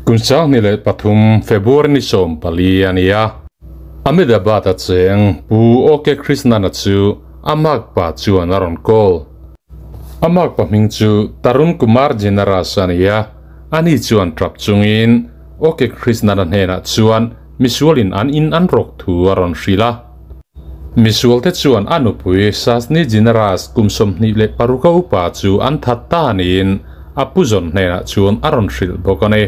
Kum 2003 February ni 14 a ni a. Ahmedabad a cheng Pu OK Krishnan-a chu a makpa chuan a rawn call. A makpa hming chu Tarun Kumar Jinaraj a ni a, ani chuan tap chungin OK Krishnan-a hnenah chuan misualin an in an rawk thu a rawn hrilh a. Misualte chuan a nupui Sasni Jinaraj kum 26 a upa chu an that ta niin a pu zawn hnenah chuan a rawn hrilh bawk a ni.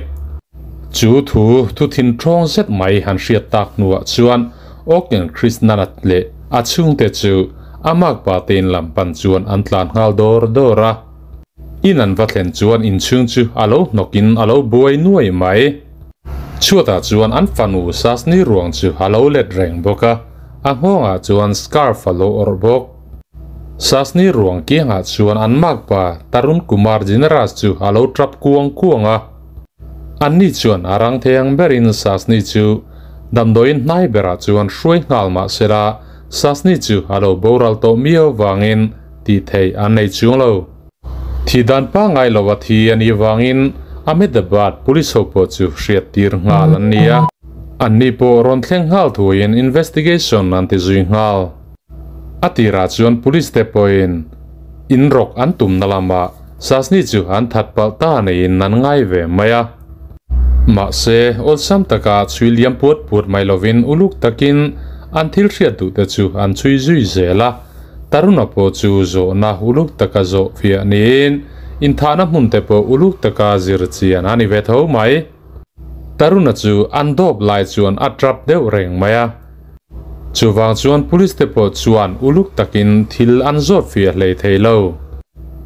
Chu thu thu thin thawng zet mai han hriat tak hnuah chuan Oken Krishnan-a leh a chhungte chu a makpa te in lam pan chuan an tlan nghal dawr dawr a. In an va thlen chuan inchhung chu a lo hnawkin a lo buai nuai mai. Chhuatah chuan an fanu Sasni ruang chu a lo let reng bawk a, a nghawngah chuan scarf a lo awrh bawk. Sasni ruang kiangah chuan an makpa Tarun Kumar Jinaraj chu a lo tap kuang kuang a. Anni chuan a rang thei ang berin Sasni chu damdawiin hnai berah chuan hruai nghal mah sela Sasni chu a lo boral tawh miau vangin tih theih an nei chuang lo. Thi dan pangngai lo a thi a nih vangin Ahmedabad Police ho pawh chu hriat tir nghal an ni a. Anni pawh rawn thleng nghal thuaiin investigation an ti zui nghal. A tirah chuan Police te pawhin in rawk an tumna lamah Sasni chu an that palh ta neiin an ngai ve mai a. Mahse, awlsam taka chhui liam puat puat mai lovin uluk takin an thil hriat duh te chu an chhui zui zel a. Taruna pawh chu zawhna uluk taka zawh fiah niin inthahna hmun te pawh uluk taka zir chian a ni ve tho mai. Taruna chu an dawp lai chuan a tap deuh reng mai a. Chuvang chuan police te pawh chuan uluk takin thil an zawt fiah hlei thei lo.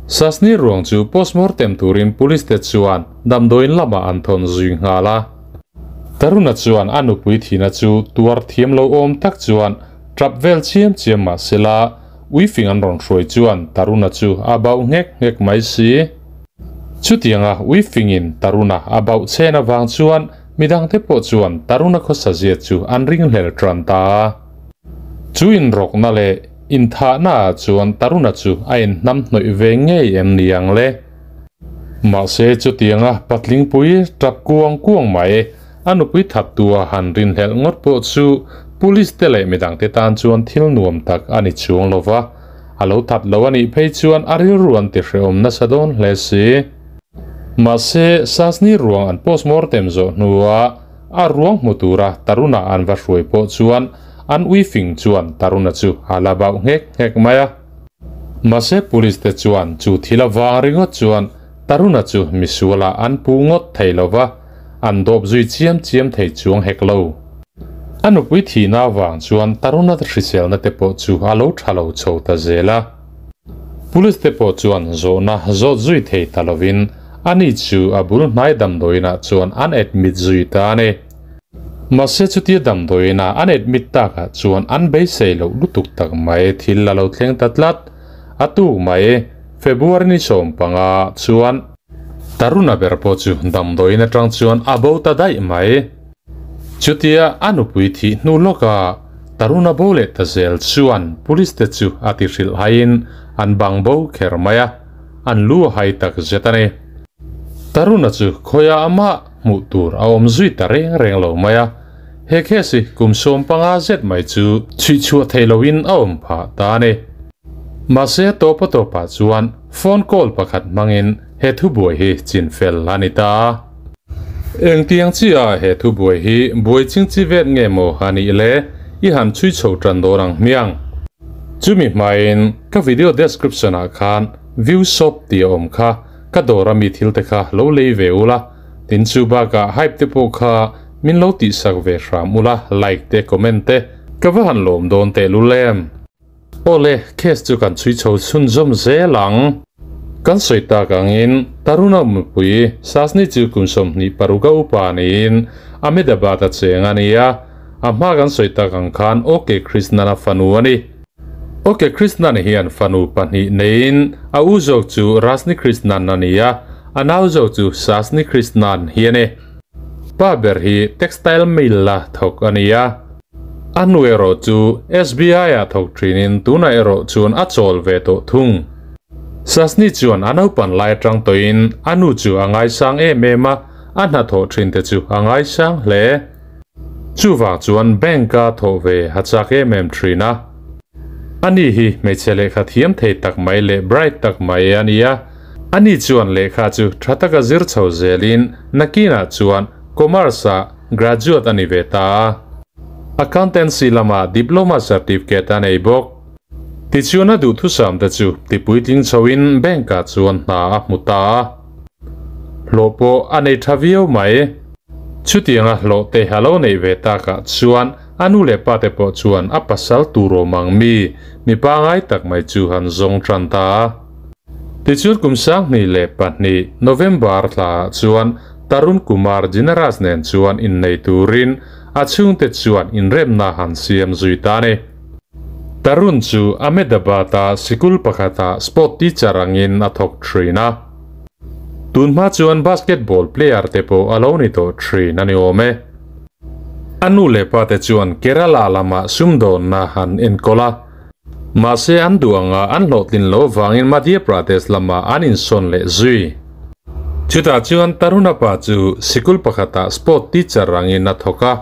Sasni ruang chu postmortem turin police te chuan damdawiin lamah an thawn zui nghal a. Taruna chuan a nupui thihna chu tuar thiam lo awm tak chuan tap vel chiam chiam mah sela uifing an rawn hruai chuan Taruna chu a bauh nghek nghek mai si. Chutianga uifingin Taruna a bauh chen avang chuan midangte pawh chuan Taruna khawsa zia chu an ringhlel tan ta a. Chu inrawkna leh inthahnaah chuan Taruna chu a inhnam hnawih ve ngei em ni ang le? Mahse chutianga patlingpui tap kuang kuang mai a nupui thattua han rinhlelh ngawt pawh chu police te leh midangte tan chuan thil nuam tak a ni chuang lo va, a lo that lo a nih phei chuan a rilru an ti hrehawm nasa dawn hle si. Mahse Sasni ruang an postmortem zawh hnuah a ruang hmu tura Taruna an va hruai pawh chuan an uifing chuan Taruna chu a la bauh nghek nghek mai a. Mahse police te chuan chu thil avang ringawt chuan Taruna chu misualah an pu ngawt thei lo va, an dawp zui chiam chiam thei chuang hek lo. A nupui thihna avang chuan Taruna hriselna te pawh chu a lo tha lo chho ta zel a. Police te pawh chuan zawhna zawt zui thei ta lovin ani chu a bul hnai damdawiinah chuan an admit zui ta a ni. Mahse chutia damdawiinah an admit takah chuan an beisei loh lutuk tak mai thil a lo thleng ta tlat. A tuk mai February ni 15 chuan Taruna ber pawh chu damdawiin atang chuan a bo ta daih mai. Chutia a nupui thih hnu lawka Taruna bo leh ta zel chuan police te chu a ti hrilh haiin an bang bo kher mai a, an lu a hai tak zet a ni. Taruna chu khawiah amah hmuh tur a awm zui ta reng reng lo mai a, he case hi kum 15 zet mai chu chhuihchhuah theih loin a awm phah ta a ni. Mahse tawpa tawpah chuan phone call pakhat hmangin he thubuai hi chinfel a ni ta. Engtiang chiah he thubuai hi buai ching chi vet nge maw a nih le i han chhui chho tan dawn ang hmiang. Chumi hmain ka video description ah khan view shop tih a awm kha ka dawr a mi thil te kha lo lei ve ula, tin chu bakah hype te pawh kha min lo tihsak ve hram ula, like te comment te ka va han lawm dawn tehlul em. Awle, case chu kan chhui chho chhunzawm zel ang. Kan sawi tak angin Taruna mipui Sasni chu kum 26 a upa niin Ahmedabad a cheng a ni a, a hma kan sawi tak ang khan OK Krishnan a fanu a ni. OK Krishnan hian fanu pahnih neiin a u zawk chu Rajni Krishnan a ni a, a nau zawk chu Sasni Krishnan hi a ni. Pa ber hi textile mill la thawk a ni a. A hnu erawh chu SBI ah thawk thinin tunah erawh chuan a chawl ve tawh thung. Sasni chuan a naupan lai atang tawhin a nu chu a ngaisang em em a, a hnathawh thin te chu a ngaisang hle. Chuvang chuan bank a thawh ve a chak em em thin a. Ani hi hmeichhe lehkha thiam thei tak mai leh bright tak mai a ni a. Ani chuan lehkha chu tha taka zir chho zelin nakinah chuan commerce ah graduate a ni ve ta a. Accountancy lama diploma certificate a nei bawk. Tichuan a duhthusam te chu tipuitling chhoin bank ah chuan hna a hmu ta a. Hlawh pawh a nei tha viau mai. Chutianga hlawh te a lo neih ve takah chuan a nu leh pa te pawh chuan a pasal tur awm ang mi, mi pangai tak mai chu han zawng tan ta a. Tichuan kum 2002 November thlaah chuan Tarun Kumar Jinaraj nen chuan innei turin a chhungte chuan inremna han siam zui ta a ni. Tarun chu Ahmedabad-a sikul pakhata sport teacher angin a thawk thin a. Tunhma chuan basketball player te pawh a lo ni tawh thin a ni awm e. A nu leh pa te chuan Kerala lamah sumdawnna an enkawl a. Mahse an duh anga an hlawhtlin loh avangin Madhya Pradesh lamah an insawn leh zui. Chutah chuan Taruna pa chu sikul pakhatah sport teacher angin a thawk a.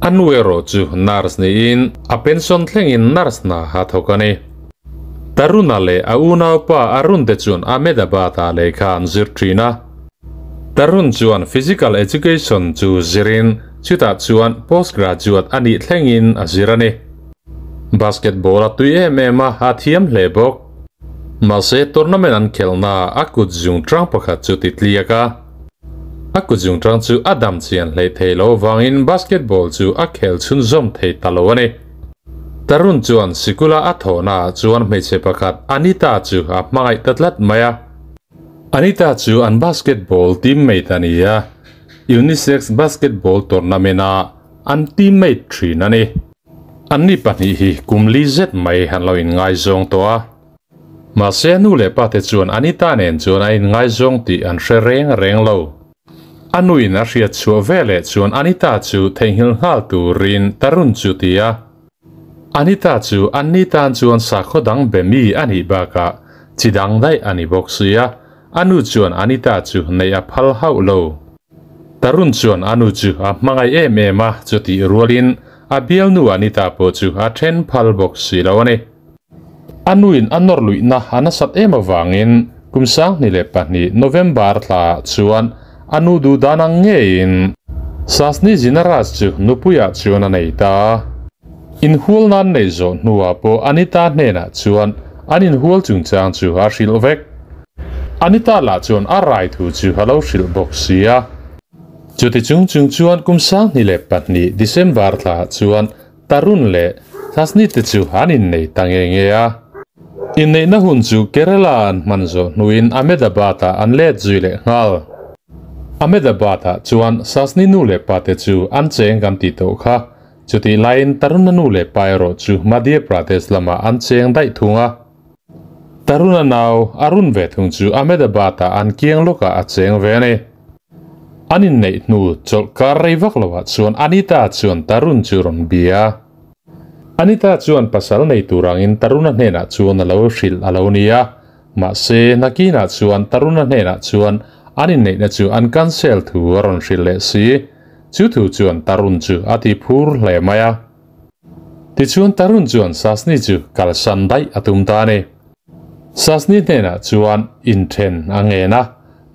A nu erawh chu nurse niin a pension thlengin nurse hna a thawk a ni. Taruna leh a unaupa Arun te chuan Ahmedabad-ah lehkha an zir thin a. Tarun chuan physical education chu zirin chutah chuan postgraduate a nih thlengin a zir a ni. Basketball a tui em em a, a thiam hle bawk. Mahse tournament an khelhnaah a kut zung tang pakhat chu ti tliak a. A kut zung tang chu a dam chian hleih thei lo avangin basketball chu a khel chhunzawm thei ta lo a ni. Tarun chuan sikula a thawhnaah chuan hmeichhe pakhat Anita chu a hmangaih ta tlat mai a. Anita chu an basketball teammate a ni a, unisex basketball tournament-a an teammate thin a ni. Anni pahnih hi kum li zet mai an lo inngaizawng tawh a. Mahse a nu leh pa te chuan Anita nen chuan a inngaizawng tih an hre reng reng lo. A nuin a hriat chhuah veleh chuan Anita chu theihnghilh nghal turin Tarun chu ti a. Anita chu anni tan chuan sakhaw dang be mi a nih bakah chi dang daih a ni bawk sia, a nu chuan Anita chu neih a phal hauh lo. Tarun chuan a nu chu a hmangaih em em a, chutih rualin a bialnu Anita pawh chu a then phal bawk si lo a ni. A nuin a nawr luihna a nasat em avangin kum 2002 November thlaah chuan a nu duh dan ang ngeiin Sasni Jinaraj chu nupuiah chuan a nei ta a. Inhual nan nei zawh hnuah pawh Anita hnenah chuan an inhual chungchang chu a hrilh vek. Anita lah chuan a rai thu chu a lo hrilh bawk si a. Chuti chung chung chuan kum 2002 December thlaah chuan Tarun leh Sasni te chu an innei ta nge nge a. Inneihna hun chu Kerala an hman zawh hnuin Ahmedabad-ah an let zui leh nghal. Ahmedabad-ah chuan Sasni nu leh pa te chu an cheng kan tih tawh kha. Chutih laiin Taruna nu leh pa erawh chu Madhya Pradesh lamah an cheng daih thung a. Taruna nau Arun ve thung chu Ahmedabad-ah an kiang lawkah a cheng ve a ni. An inneih hnu chawlh kar rei vak loah chuan Anita chuan Tarun chu rawn bia a. Anita chuan pasal nei tur angin Taruna hnenah chuan a lo hrilh a lo ni a. Mahse, nakinah chuan Taruna hnenah chuan an inneihna chu an cancel thu a rawn hrilh leh si. Chu thu chuan Tarun chu a ti phur hle mai a. Tichuan Tarun chuan Sasni chu kalsan daih a tum ta a ni. Sasni hnenah chuan inthen a ngen a,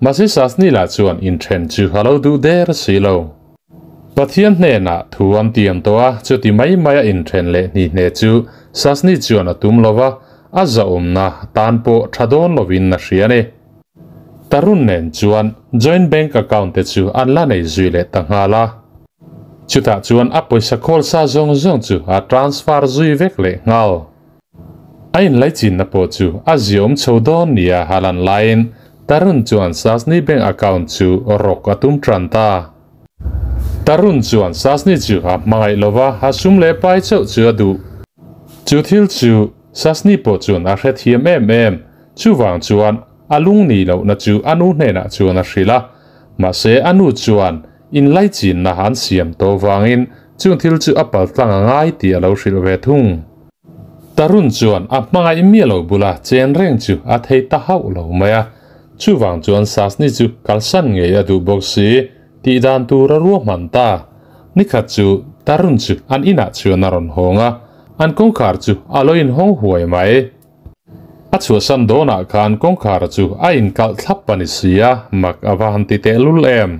mahse Sasni lah chuan inthen chu a lo duh der si lo. Pathian hnenah thu an tiam tawh a, chuti mai maia inthen leh hni hne chu Sasni chuan a tum lo va, a zahawmna tan pawh tha dawn lovin a hria a ni. Tarun nen chuan joint bank account te chu an la nei zui leh ta nghal a. Chutah chuan a pawisa khawl sa zawng zawng chu a transfer zui vek leh nghal. A inlaichinna pawh chu a ziaawm chho dawn nia a lan laiin Tarun chuan Sasni bank account chu rawk a tum tan ta. Tarun chuan Sasni chu a hmangaih lova a sum leh pai chauh chu a duh. Chu thil chu Sasni pawh chuan a hrethiam em em. Chuvang chuan a lung ni lohna chu a nu hnenah chuan a hrilh a. Mahse a nu chuan inlaichinna an siam tawh vangin chung thil chu a paltlang a ngai tih a lo hrilh ve thung. Tarun chuan a hmangaih miah lo bula chen reng chu a thei ta hauh lo mai a. Chuvang chuan Sasni chu kalsan ngei a duh bawk si, tih dan tur a ruahman ta. Nikhat chu Tarun chu an inah chuan a rawn hawng a, an kawngkhar chu a lo inhawng huai mai. A chhuahsan dawnah khan kawngkhar chu a inkalh thlap a ni si a, mak a va han ti tehlul em.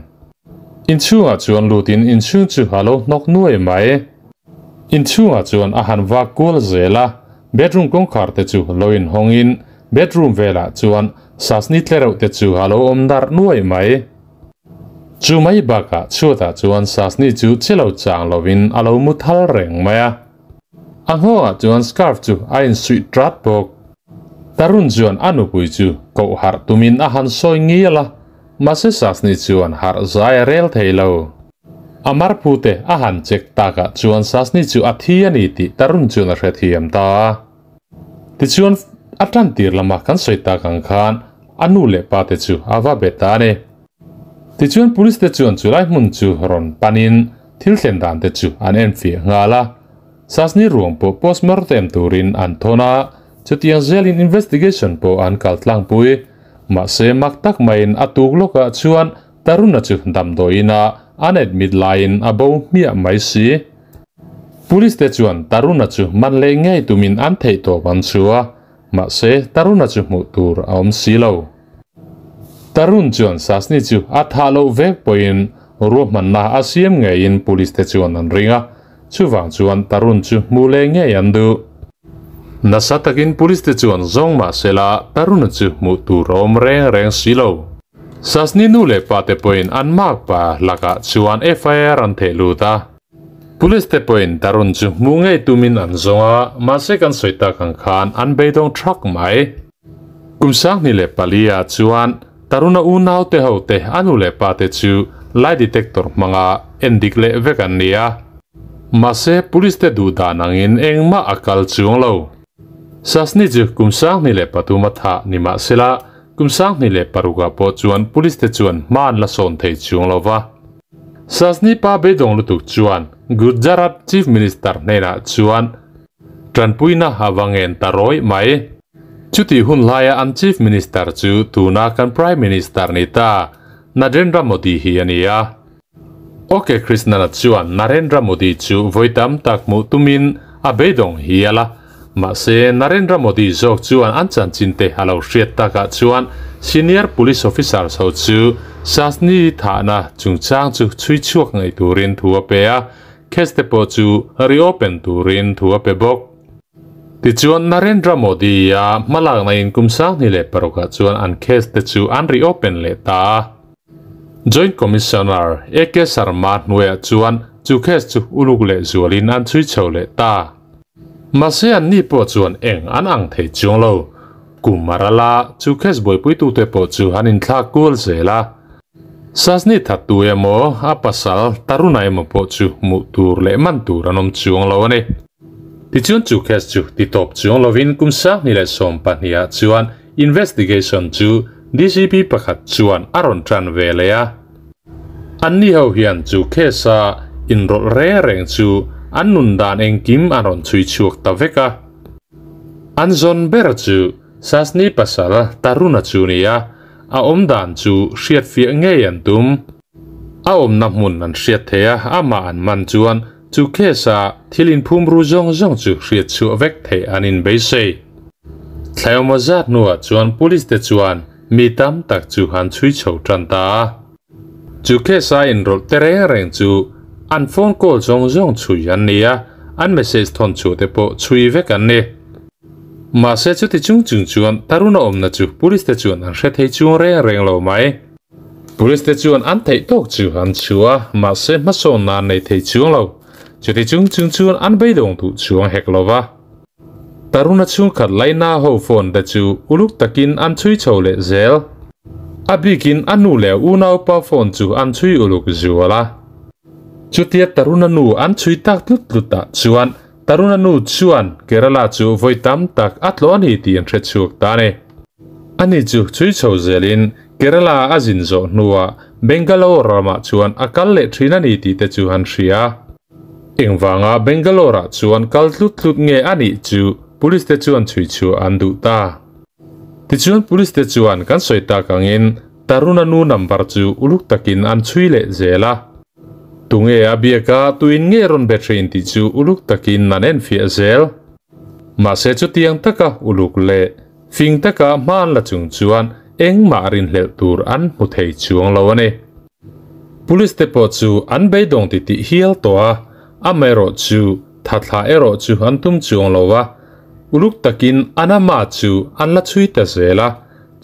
Inchhungah chuan lutin inchhung chu a lo hnawk nuai mai. Inchhungah chuan a han vak kual zel a, bedroom kawngkhar te chu lo inhawngin bedroom velah chuan sasni tlereuh te chu a lo awm darh nuai mai. Chu mai bakah chhuatah chuan sasni chu che lo chang lovin a lo mu thal reng mai a. A nghawngah chuan scarf chu a insuih trat bawk. Tarun chuan a nupui chu koh harh tumin a han sawi ngial a, mahse sasni chuan harh zai a rel thei lo. A marpute a han check takah chuan sasni chu a thi a ni tih Tarun chuan a hrethiam ta a. Tichuan, a tantir lama kan sawi tak ang khan a nu leh pa te chu a va bet ta a ni. Tichuan police te chuan chulai hmun chu rawn panin thil thlen dan te chu an enfiah nghal a. Sasni ruang pawh postmortem turin an thawn a, chutiang zelin investigation pawh an kal tlangpui. Mahse mak tak maiin a tuk lawkah chuan Taruna chu damdawiin a an admit laiin a bo hmiah mai si. Police te chuan Taruna chu man leh ngei tumin an theih tawp an chhu a, mahse Taruna chu hmuh tur a awm si lo. Tarun chuan Sasni chu a thah loh vek pawhin ruahmanna a siam ngeiin police te chuan an ring a, chuvang chuan Tarun chu hmuh leh ngei an duh. Nasa takin police te chuan zawng mahsela Taruna chu hmuh tur a awm reng reng si lo. Sasni nu leh pa te pawhin an makpa lakah chuan FIR an theh lut a. Police te pawhin Tarun chu hmuh ngei tumin an zawng a, mahse kan sawi tak ang khan an beidawng thak mai. Kum 2004 ah chuan Taruna unau te ho te a nu leh pa te chu lie detector hmanga en dik leh vek an ni a. Mahse police te duh dan angin engmah a kal chuang lo. Sasni chu kum 2003 a thah ni mahsela kum 2006 ah pawh chuan police te chuan hma an la sawn thei chuang lo va. Sasni pa beidawng lutuk chuan Gujarat Chief Minister hnenah chuan tanpuina a va ngen ta rawih mai. Chutih hun hlaia an Chief Minister chu tuna kan Prime Minister ni ta Narendra Modi hi a ni a. OK Krishnana chuan Narendra Modi chu vawi tam tak hmuh tumin a beidawng hial a. Mahse, Narendra Modi zawk chuan an chanchin te a lo hriat takah chuan senior police officers ho chu Sasni thahna chungchang chu chhui chhuak ngei turin thu a pe a, case te pawh chu reopen turin thu a pe bawk. Tichuan, Narendra Modi-a hmalakna in kum 2006 ah chuan an case te chu an reopen leh ta a. Joint Commissioner AK Sharma hnuaiah chuan chu case chu uluk leh zualin an chhui chho leh ta. Mahse an ni pawh chuan eng an ang thei chuang lo. Kum a ral a, chu case buaipuitute pawh chu an inthlak kual zel a. Sasni thattu emaw, a pasal Taruna emaw pawh chu hmuh tur leh man tur an awm chuang lo a ni. Tichuan chu case chu ti tawp chuang lovin kum 2012 ah chuan investigation chu DCP pakhat chuan a rawn tan ve leh a. Anni ho hian chu case a inrawlh reng reng chu an nun dan engkim an rawn chhui chhuak ta vek a. An zawn ber chu Sasni pasal Taruna chu ni a, a awm dan chu hriatfiah ngei an tum. A awmna hmun an hriat thei a, amah an man chuan chu case a thil inphum ru zawng zawng chu hriat chhuah vek theih an inbeisei. Thlaiawma zat hnuah chuan police te chuan mi tam tak chu an chhui chho tan ta a. Chu case a inrawlh te reng reng chu an phone call zawng zawng chhui an ni a, an message thawn chhuah te pawh chhui vek an ni. Mahse chuti chung chung chuan Taruna awmna chu police te chuan an hre thei chung reng reng lo mai. Police te chuan an theih tawk chu an chhuah a, mahse hmasawnna an nei thei chuang lo. Chuti chung chung chuan an beidawng duh chuang hek lo va. Taruna chhungkhat laina ho phone te chu uluk takin an chhui chho leh zel. A bikin a nu leh unaupa phone chu an chhui uluk zual a. Chutia Taruna nu an chhui tak tlut tlut ah chuan Taruna nu chuan Kerala chu vawi tam tak a tlawh a ni tih an hre chhuak ta a ni. Ani chu chhui chho zelin Kerala a zin zawh hnuah Bangalore ramah chuan a kal leh thin a ni tih te chu an hria. Engvanga Bangalore-ah chuan kal tlut tlut nge a nih chu police te chuan chhui chhuah an duh ta. Tichuan police te chuan kan sawi tak angin Taruna nu number chu uluk takin an chhui leh zel a. Tunge a biak a, tuin nge rawn be thin tih chu uluk takin an enfiah zel. Mahse chutiang taka uluk leh fing taka hma an la chung chuan engmah rinhlelh tur an hmu thei chuang lo a ni. Police te pawh chu an beidawng titih hial tawh a, amaherawh chu thathla erawh chu an tum chuang lo a, uluk takin an ama chu an la chhui ta zel a.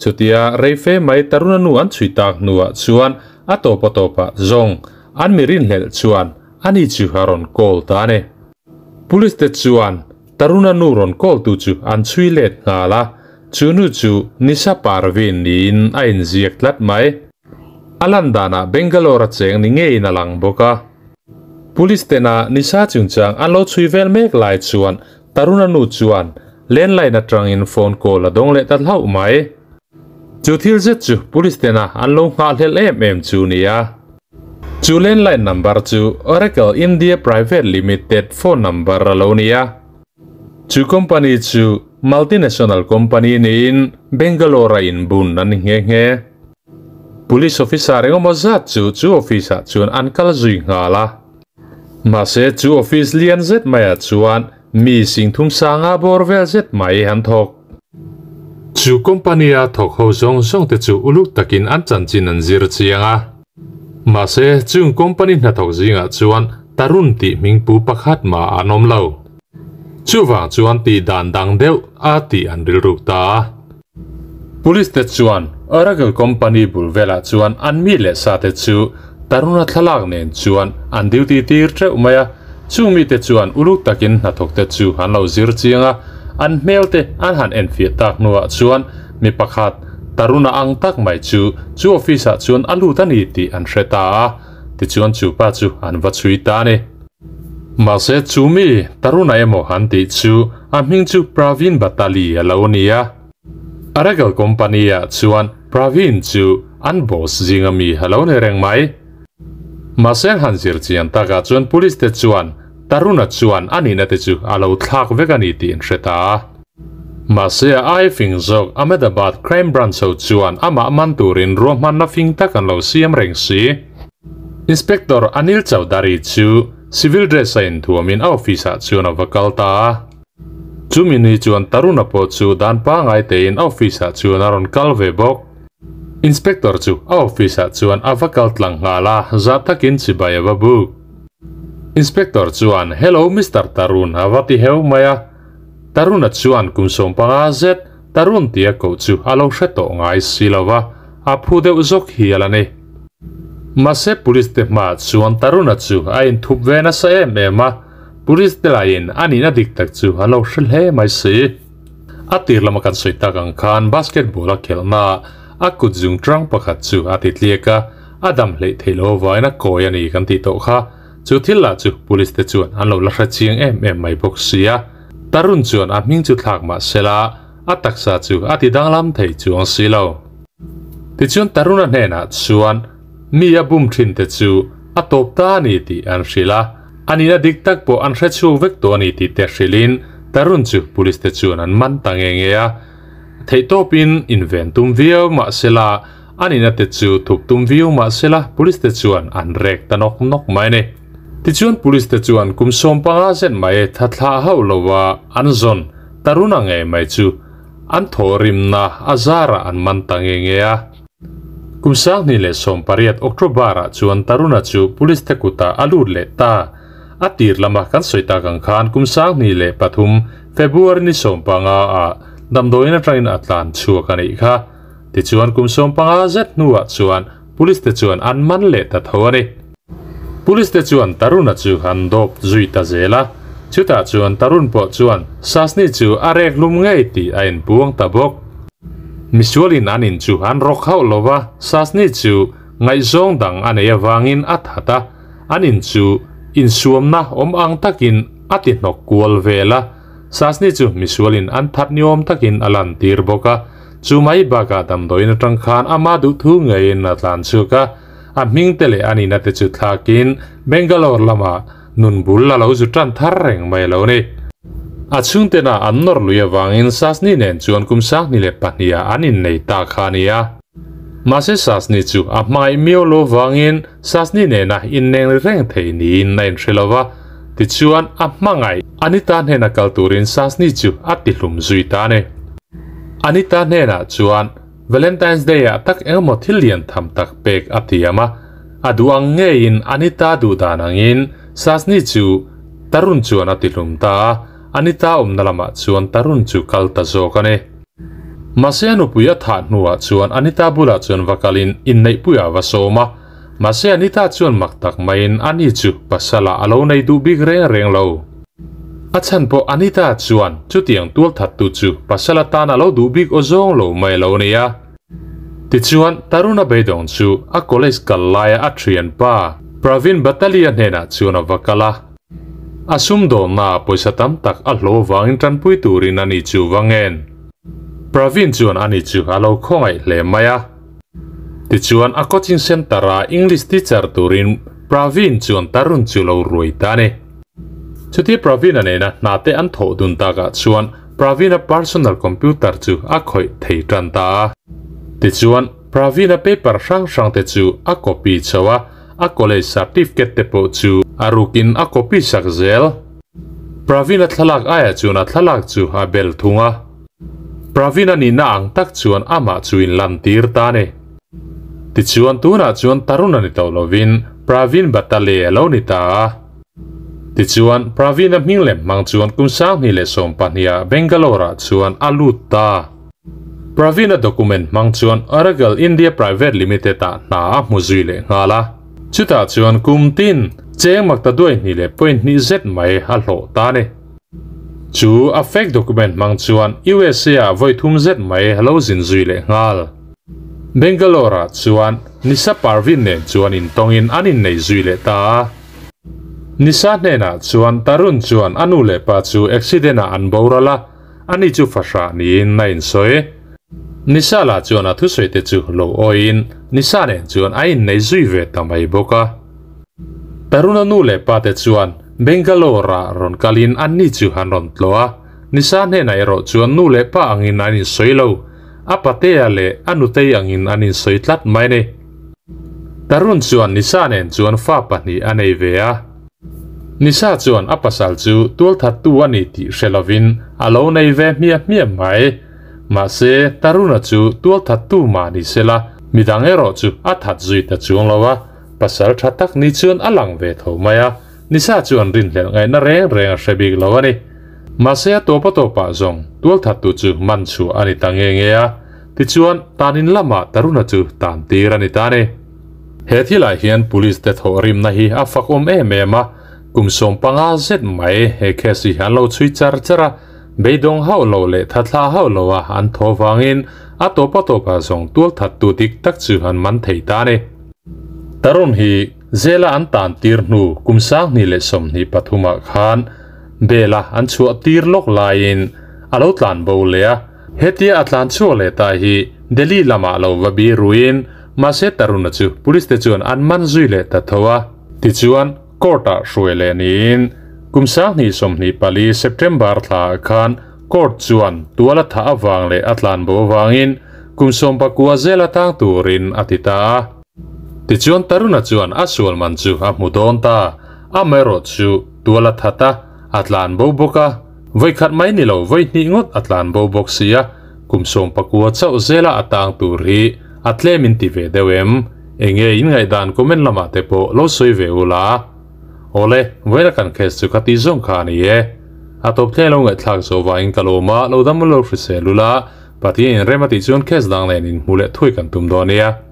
Chutia reife mai Taruna nu an chhui tak hnuah chuan a tawpa tawpah zawng an mi rinhlelh chuan ani chu a rawn call ta a ni. Police te chuan Taruna nu rawn call tu chu an chhui let nghal a, chu nu chu Nisha Parveen niin a inziak tlat mai. A lan danah Bangalore a cheng ni ngeiin a lang bawk a. Police tena Nisha chungchang an lo chhui vel mek lai chuan Taruna nu chuan landline atangin phone call a dawng leh ta hlauh mai. Chu thil zet chu police tena an lo nghahhlelh em em chu nia. Chu landline number chu Oracle India Private Limited phone number a lo nia. Chu company chu multinational company niin Bangalore a inbun a ni nghe nghe. Police officer engemaw zat chu chu office ah chuan an kal zui nghal a. Mahse chu office lian zet maiah chuan mi singthum sanga bawr vel zet mai an thawk. Chu company a thawk ho zawng zawng te chu uluk takin an chanchin an zir chiang a. Mahse chung company hnathawk zingah chuan Tarun tih hmingpu pakhat mah an awm lo. Chuvang chuan tih dan dang deuh a tih an rilruk ta a. Police te chuan Oracle company bul velah chuan an mi leh sa te chu Taruna thlalak nen chuan an duty tir teuh mai a, chung mite chuan uluk takin hnathawk te chu an lo zir chiang a, an hmel te an han enfiah tak hnuah chuan mi pakhat Taruna ang tak mai chu chu office ah chuan a lut a ni tih an hre ta a, tichuan chu pa chu an va chhui ta a ni. Mahse chu mi Taruna emaw an tih chu a hming chu Praveen Batali a lo ni a. Oracle company ah chuan Praveen chu an boss zinga mi a lo ni reng mai. Mahse an han zir chian takah chuan police te chuan Taruna chuan a nihna te chu a lo thlak vek a ni tih an hre ta a. Mahse a ai fing zawk Ahmedabad Crime Branch ho chuan amah man turin ruahmanna fing tak an lo siam reng si. Inspector Anil Chaudhary chu civil dress a inthuamin a office ah chuan a va kal ta a. Chumi ni chuan Taruna pawh chu dan pangai tein a office ah chuan a rawn kal ve bawk. Inspector chu a office ah chuan a va kal tlang nghal a, zah takin chibai a va buk. Inspector chuan, Hello Mister Tarun a va ti heu mai a. Taruna chuan kum 15 zet Tarun tia koh chu a lo hre tawh ngai si lo va, a phu deuh zawk hial a ni. Mahse police te hmaah chuan Taruna chu a inthup ve nasa em em a, Police te laiin a nihna dik tak chu a lo hre hle mai si. A tir lama kan sawi tak ang khan basketball a khelhna a kut zung tang pakhat chu a ti tliak a, a dam hleih theih loh avangin a kawi a ni kan tih tawh kha. Chu thil lah chu police te chuan an lo la hre chiang em em mai bawk si a. Tarun chuan a hming chu thlak mah sela a taksa chu a ti danglam thei chuang si lo. Tichuan Taruna hnenah chuan mi a bum thin te chu a tawp ta a ni tih an hrilh a. A nihna dik tak pawh an hre chhuak vek tawh a ni tih te hrilhin Tarun chu police te chuan an man ta nge nge a. Theihtawpin inven tum viau mah sela, a nihna te chu thup tum viau mah sela police te chuan an rek ta nawk nawk mai a ni. Tichuan police te chuan kum 15 zet mai thathlah hauh lova an zawn Taruna ngei mai chu an thawhrimna a zarah an man ta nge nge a. Kum 2018 October-ah chuan Taruna chu police te kutah a lut leh ta. A tir lama kan sawi tak ang khan kum 2003 February ni 15-ah damdawiin atangin a tlan chhuak a nih kha. Tichuan kum 15 zet hnuah chuan police te chuan an man leh ta tho a ni. Police te chuan Taruna chu an dawp zui ta zel a, chutah chuan Tarun pawh chuan Sasni chu a rek hlum ngei tih a inpuang ta bawk. Misualin an in chu an rawk hauh lo va, Sasni chu ngaihzawng dang a nei avangin a that a, an in chu insuamna awm ang takin a ti hnawk kual vel a, Sasni chu misualin an that ni awm takin a lantir bawk a, chu mai bakah damdawiin atang khan ama duhthu ngeiin a tlan chhuak a, a hming te leh a nihna te chu thlakin Bangalore lamah nun bul a lo zu tan thar reng mai lo ni. A chhungtena an nawr lui avangin Sasni nen chuan kum 2002 ah an innei ta kha a ni a. Mahse Sasni chu a hmangaih miau lo vangin Sasni nena inneng ri reng thei niin a inhre lo va, tichuan a hmangaih Anita hnena kal turin Sasni chu a tihlum zui ta a ni. Anita hnenah chuan Valentine's Day ah tak engemaw thil lian tham tak pek a tiam a, a duh ang ngeiin Anita duh dan angin Sasni chu Tarun chuan a tihlum ta a, Anita awmna lamah chuan Tarun chu kal ta zawk a ni. Mahse a nupui a thah hnuah chuan Anita bulah chuan va kalin inneihpuiah va sawm a, mahse Anita chuan mak tak maiin ani chu pasala a lo nei duh bik reng reng lo. A chhan pawh Anita chuan chutiang tualthattu chu pasal atan a lo duh bik aw zawng lo mai lo nia. Tichuan, Taruna beidawng chu a college kal laia a thianpa Pravin Batalia hnenah chuan a va kal a. A sumdawnnaah pawisa tam tak a hlawh vangin tanpui turin ani chu va ngen. Pravin chuan ani chu a lo khawngaih hle mai a. Tichuan, a coaching centre-a English teacher turin Pravin chuan Tarun chu lo ruai ta a ni. Chuti Pravina nena hna te an thawh dun takah chuan Pravina personal computer chu a khawih thei tan ta a. Tichuan, Pravina paper hrang hrang te chu a copy chho a, a college certificate te pawh chu a rukin a copy sak zel. Pravina thlalak aiah chuan a thlalak chu a bel thung a. Pravina nihna ang tak chuan amah chu inlantir ta a ni. Tichuan, tunah chuan Tarun a ni tawh lovin Pravin Batale a lo ni ta a. Tichuan, Praveen-a hming lem hmang chuan kum 2012 ah Bangalore-ah chuan a lut ta. Praveen-a document hmang chuan Oracle India Private Limited-ah hna a hmu zui leh nghal a. Chutah chuan kum tin cheng makta duai hnih leh point hnih zet mai a hlawh ta a ni. Chu a fake document hmang chuan USA-ah vawi thum zet mai a lo zin zui leh nghal. Bangalore-ah chuan Nisa Parveen nen chuan intawngin an innei zui leh ta a. Nisa hnenah chuan Tarun chuan a nu leh pa chu accident-ah an boral a, ani chu fahrah niin a insawi. Nisa lah chuan a thusawi te chu lo awiin Nisa nen chuan a innei zui ve ta mai bawk a. Tarun-a nu leh pa te chuan Bangalore-ah rawn kalin anni chu an rawn tlawh a, Nisa hnenah erawh chuan nu leh pa angin an insawi lo, a patea leh a nutei angin an insawi tlat mai a ni. Tarun chuan Nisa nen chuan fa pahnih a nei ve a. Nisa chuan a pasal chu tualthattu a ni tih hre lovin a lo nei ve hmiah hmiah mai. Mahse, Taruna chu tualthattu mah ni sela, midang erawh chu a that zui ta chuang lo a, pasal tha tak ni chuan a lang ve tho mai a, Nisa chuan rinhlelh ngaihna reng reng a hre bik lo a ni. Mahse a tawp a tawpah zawng tualthattu chu man chhuah a ni ta nge nge a. Tichuan, tanin lamah Taruna chu tan tir a ni ta a ni. He thilah hian Police te thawhrimna hi a fakawm em em a, kum 15 zet mai he case hi an lo chhui char char a, beidawng hauh lo leh thathla hauh lo a an thaw vangin a tawp a tawpah zawng tualthattu dik tak chu an man thei ta a ni. Tarun hi Zela an tan tir hnu kum 2023 ah khan Bela an chhuah tir lawk laiin a lo tlan bo leh a, Hetia a tlan chhuak leh ta hi Delhi lamah lo va bi ruiin mahse Taruna chu police te chuan an man zui leh ta tho a. Tichuan court ah hruai leh niin kum 2024 September thla ah khan court chuan tual a thah avang leh a tlan bo avangin kum 19 zel a tang turin a ti ta a. Tichuan Taruna chuan a sual man chu a hmu dawn ta, amaherawh chu tual a that a, a tlan bo bawk a. Vawi khat mai ni lo, vawi hnih ngawt a tlan bo bawk si a, kum 19 chauh zela a tang tur hi a tlem in ti ve deuh em? Enge in ngaihdan comment lamah te pawh lo sawi ve ula. Awle, vawiina kan case chu ka tih zawng kha a ni e. A tawp thleng lo ngaihthlak zawh vangin ka lawm a, lo dam lo hrisel ula, Pathian in rem a tih chuan case dang nen in hmu leh thui kan tum dawn nia.